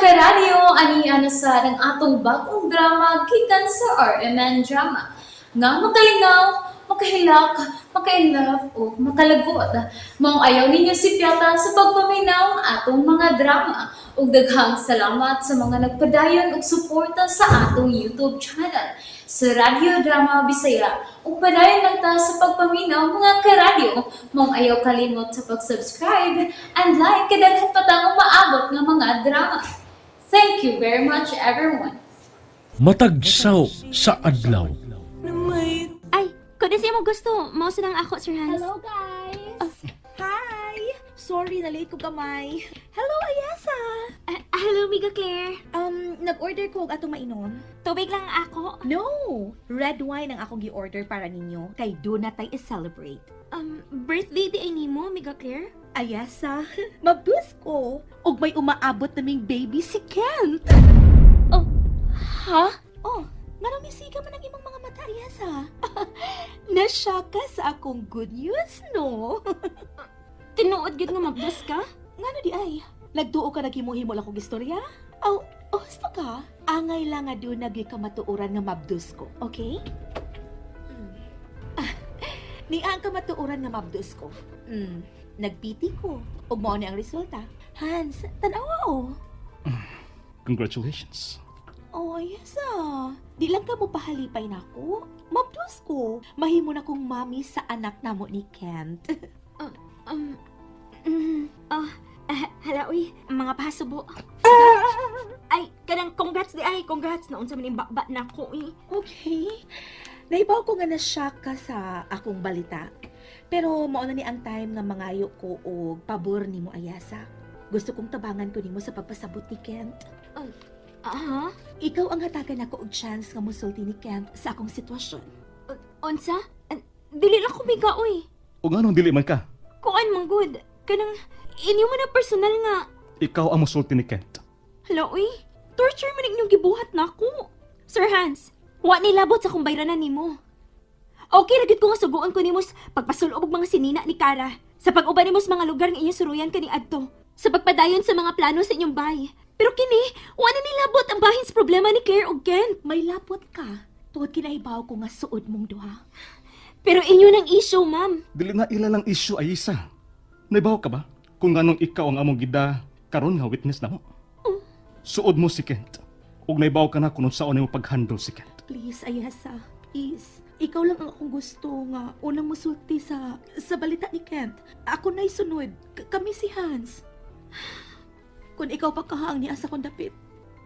Karadyo, ani na sa ang atong bagong drama gikan sa RMN Drama. Nga makalingaw, makahilak, maka-inlove o makalagot. Maong ayaw ninyo sipyata sa pagpaminaw ang atong mga drama. Ug daghang salamat sa mga nagpadayon og suporta sa atong YouTube channel sa Radyo Drama Bisaya. Ug padayon lang ta sa pagpaminaw, mga karadyo. Maong ayaw kalimot sa pag-subscribe and like kay daghan pa tang umaabot nga mga drama. Thank you very much, everyone. Matagsaw sa adlaw. Ay, kung di mo gusto, mao sa lang ako, Sir Hans. Hello, guys! Hi! Sorry, na-late ko gamay. Hello, Ayasa! Ah, hello, Miga Claire. Nag-order ko og atong mainom. Tubig lang ako. No! Red wine ang akong gi-order para ninyo kay do na tay i-celebrate. Birthday di ay nimo, Miga Claire? Ayasa, mabdus ko. Og may umaabot naming baby si Kent. Ha? Oh, nganong misiga man ang imong mga mata, Ayasa? Nasya ka sa akong good news, no? Tinuod gyud nga mabdos ka? Ngano di ay? Nagduo ka naghimo-himo lang kong istorya? Aw, oh, husto ka? Angay lang nga doon nagyoy kamatuoran nga mabdos ko, okay? Ah, ni ang kamatuoran nga mabdos ko. Nagpiti ko. Ug mao ni ang resulta. Hans, tan-awa oh. Congratulations. Oh, yes ah. Di lang ka mo pahalipay nako. Mabdos ko. Mahimo na kong mami sa anak namo ni Kent. Ah, hala uy, mga pasubo. Ay, kanang congrats di ay, congrats naunsa man yung bakba na ako eh. Okay. Naibaw ko nga na-shock ka sa akong balita. Pero mao na ni ang time nga mangayo ko og pabor nimo, Ayasa. Gusto kong tabangan ko nimo sa pagpasabot ni Kent. Aha? Ikaw ang hatagan nako og chance nga mosulti ni Kent sa akong sitwasyon. Unsa? Dili lang ko miga uy. O nganong dili man ka? Kuan man gud. Kanang inyo man na personal nga. Ikaw ang musulti ni Kent. Hala, uy. Torture man inyong gibuhat na ako. Sir Hans, wa ni labot sa akong bayranan nimo. Okay ra gyud ko nga suguon ko nimo sa pagpasulob og mga sinina ni Kara. Sa pag-uban nimo sa mga lugar nga inyong suruyan kani adto. Sa pagpadayon sa mga plano sa inyong bahay. Pero kini, wa na nilabot ang bahin sa problema ni Claire ug Kent. May lapot ka. Tungod kinahibaw ko nga suod mong duha. Pero inyo nang issue, ma'am. Dili na ila lang issue ay isa. Naibaw ka ba? Kung nganong ikaw ang among gida karon nga witness namo. Suod mo si Kent. Ug naibaw ka na kung unsaon nimo pag-handle si Kent. Please, Ayasa. Please. Ikaw lang ang akong gusto nga unang musulti sa balita ni Kent. Ako na'y sunod. Kami si Hans. Kung ikaw pa kahaang niya sa akong dapit,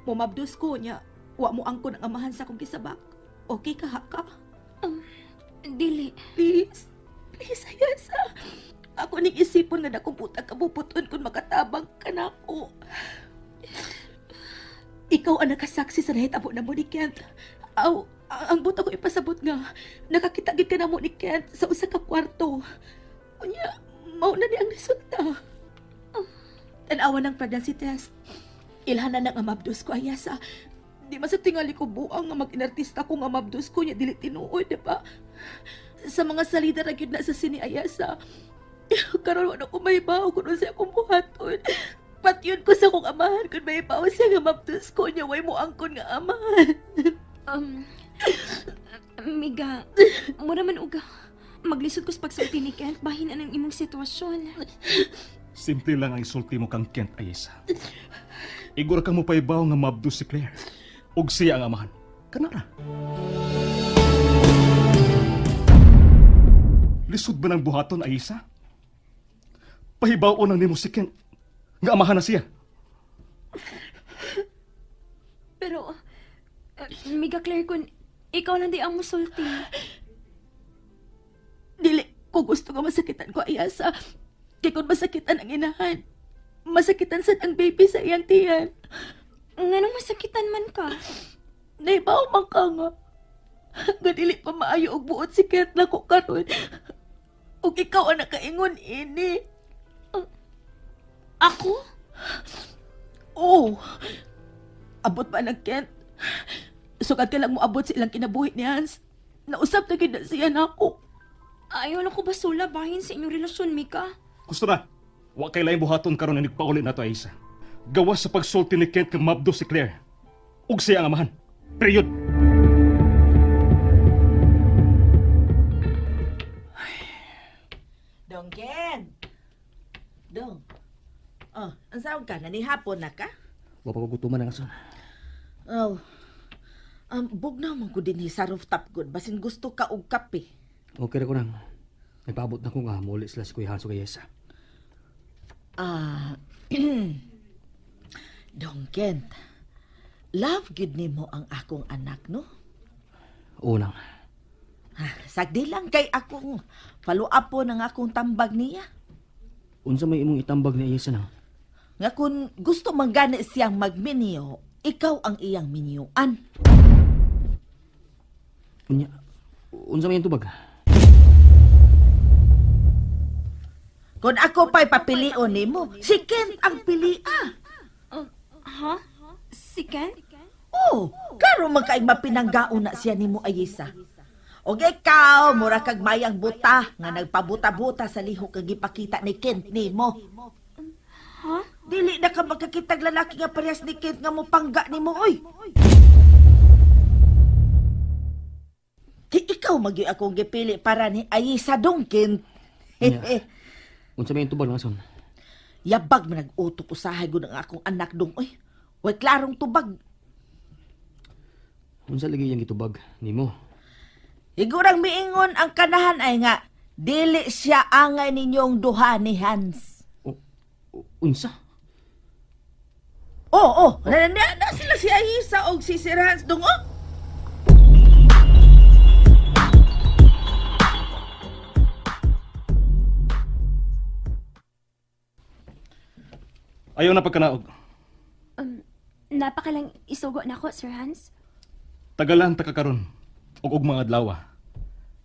mumabdos ko niya. Wa mo angkon ang amahan sa akong kisabak. Okay ka ha ka? Dili. Please. Please, Ayasa. Ako ning isipon nga dakong butang kabuputon kung makatabang ka na ako. Ikaw ang nakasaksi sa nahitabo na mo ni Kent. Aw, ang buta ko ipasabot nga. Nakakita gid ka na mo ni Kent sa usa ka kwarto. Unya, mao na ni ang resulta. Tanawa ng pregnancy test. Ilhanan na ng amabdos ko, Ayasa. Di man sa tingali ko buang nga mag-inartista ko nga mabdos ko niya dili tinuod, di ba? Sa mga salida ra gyud na sa sini, Ayasa. Karon wala ko mahibaw kung unsa akong buhaton. Patyon ko sa akong amahan kung mahibaw siya nga mabdos ko niya way mo angkon nga amahan. Miga, mura man uga. Maglisod ko sa pagsulti ni Kent, bahin anang imong sitwasyon. Simple lang ang isulti mo kang Kent ay isa. Igor ka mo paibaw nga mabdo si Claire. Ug siya ang amahan. Kanara. Lisod ba ng buhaton ay isa? Pahibaw nang nimo si Kent. Nga amahan na siya. Pero, Miga Claire, kung ikaw lang di ang musulti. Dili ko gusto nga masakitan ko, Ayasa. Kay kung masakitan ang inahan, masakitan sad ang baby sa iyang tiyan. Nganong masakitan man ka? Naibaw man ka nga. Nga dili pa maayo og buot si Kent nako karon. Ug ikaw ang nakaingon ini. Ako? Oh. Abot ba ng Kent? Sukad ka lang mo abot sa ilang kinabuhi ni Hans. Nausap na gid na siya nako. Ayaw lang ko basula bahin sa inyong relasyon, Mika. Gusto na. Wa kay laing buhaton karon na nagpauli na to ay isa. Gawas sa pagsulti ni Kent kang mabdo si Claire. Ug siya ang amahan. Period. Dong Ken. Dong. Oh, ang sawag ka? Nanihapon na ka? Wa pa ko gutuman ang ason. Oh. Bugnaw man ko dinhi sa rooftop good. Basin gusto ka og kape. Okay ra ko nang. Nagpaabot na ko nga muli sila si Kuya Hans ug Ayesa. Ah. Dong Kent. Love gid nimo ang akong anak, no? Oo nang. Ah, sagdi lang kay akong follow up po ng akong tambag niya. Unsa may imong itambag ni Ayesa nang? Nga kung gusto man gani siyang magminyo, ikaw ang iyang minyuan. Unya. Unsa may iyang tubag? Kung ako pa'y papilion nimo, si Kent ang pilia. Ha? Si Ken? Oh, klaro man kay mapinanggaon na siya nimo Ayesa. Og ikaw, mura kag mayang buta nga nagpabuta-buta sa lihok kag gipakita ni Kent nimo. Ha? Dili na ka magkakitag lalaki nga parehas ni Kent nga mopangga nimo oy. Di ikaw magyo akong gipili para ni Ayesa dong Kent. Unya. Unsa may iyang tubag ng ason? Yabag man nag-utok usahay gud ang akong anak dong oy. Way klarong tubag. Unsa lagi iyang gitubag nimo? Igurang miingon ang kanahan ay nga dili siya angay ninyong duha ni Hans. O, unsa? Oh, oh, na, na, na sila si Ayisa og si Sir Hans dong oh. Ayaw na pagkanaog. Napakalang isugo na ako, Sir Hans. Tagalan ta ka karon ug ug mga adlaw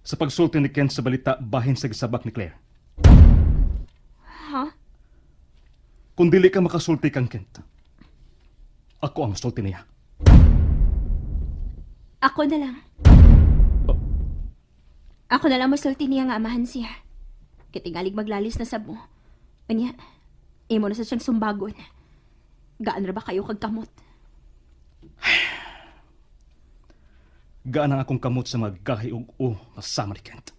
sa pagsulti ni Kent sa balita bahin sa gisabak ni Claire. Ha? Kung dili ka makasulti kang Kent, ako ang sulti niya. Ako na lang. Ako na lang masulti niya nga amahan siya. Kitingalig maglalis na sab mo. Unya, imo na sa siyang sumbagon. Gaan ra ba kayo kag kamot? Gaan ang akong kamot sa mga gahi ug o masama ni Kent.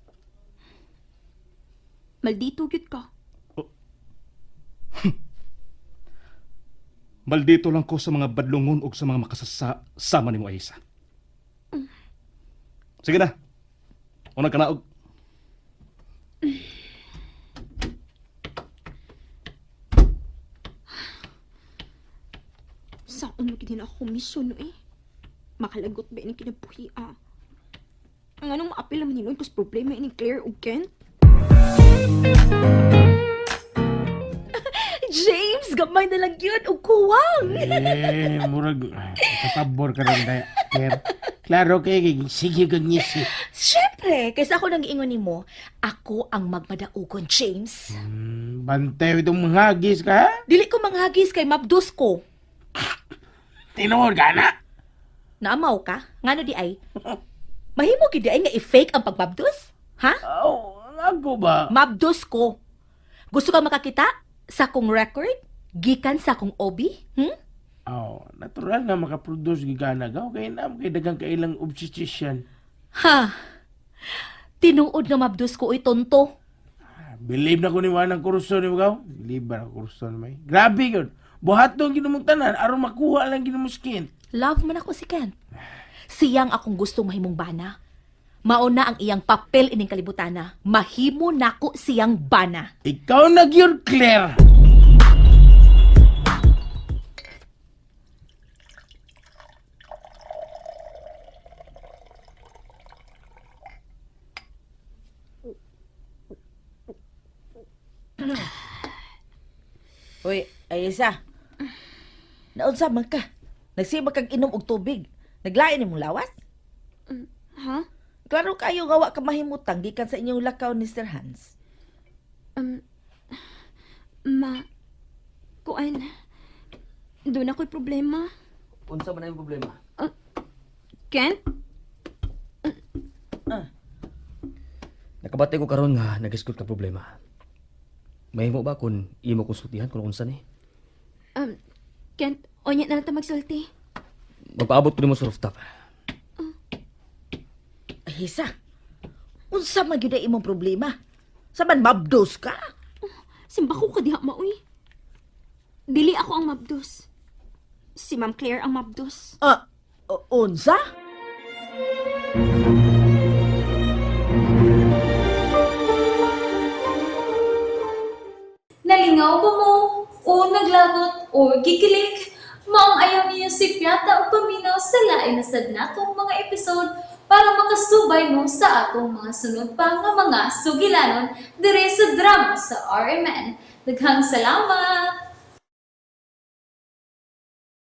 Maldito gyud ka. Maldito lang ko sa mga badlongon ug sa mga makasasa sama nimo Ayesa. Sige na. Unang kanaog. Saan mo gid na ako misyon eh? Makalagot ba ini kinabuhi ah? Ang anong maapil naman nino kus problema ini Claire ug Kent? James, gamay na lang yun og kuwang. Eh, murag kapabor ka rin daya. Pero, klaro kay sige kag ngisi. Syempre, kaysa ako nang giingon nimo, ako ang magmadaugon, James. Bantay itong mga hagis ka, ha? Dili ko manghagis kay mabdos ko. Tinuod ka na? Naamaw ka? Ngano di ay? Mahimo gid di ay nga i-fake ang pagmabdos? Ha? Oh, ako ba? Mabdos ko. Gusto ka makakita sa akong record? Gikan sa akong obi? Oh, natural nga makaproduce gigana ka. Okay na, kay dagang kailang obsession. Ha? Tinuod nga mabdos ko oy tonto. Believe na ko ni Juan ang kurso ni Magaw. Believe ba ang kurso may? Grabe yun. Buhat tong ginumong tanan, aron makuha lang ginumong skin. Love man ako si Ken. Siyang akong gustong mahimong bana. Mauna ang iyang papel ining kalibutana. Mahimo nako siyang bana. Ikaw na gyud, Claire. Uy, Ayesa. Naunsa man ka? Nagsima kag inom og tubig. Naglain imong lawas? Ha? Klaro kayo nga wa ka mahimutang gikan sa inyong lakaw ni Sir Hans. Ma, kuan. Doon ako'y problema. Unsa man ang problema? Kent? Nakabati ko karon nga nagisgot ka problema. Mahimo ba kun imo konsultihan kung unsa ni? Kent, onya na lang ta magsulti. Magpaabot ko nimo sa rooftop. Ayesa, unsa man gyud ay imong problema? Sa man mabdos ka? Simbako ka diha maoy. Dili ako ang mabdos. Si Ma'am Claire ang mabdos. Ah, unsa? Nalingaw ba mo? O naglagot o gikilig? Maong ayaw niyo si Piata o paminaw sa lain na sad natong mga episode para makasubay mo sa atong mga sunod pa nga mga sugilanon dire sa drama sa RMN. Daghang salamat!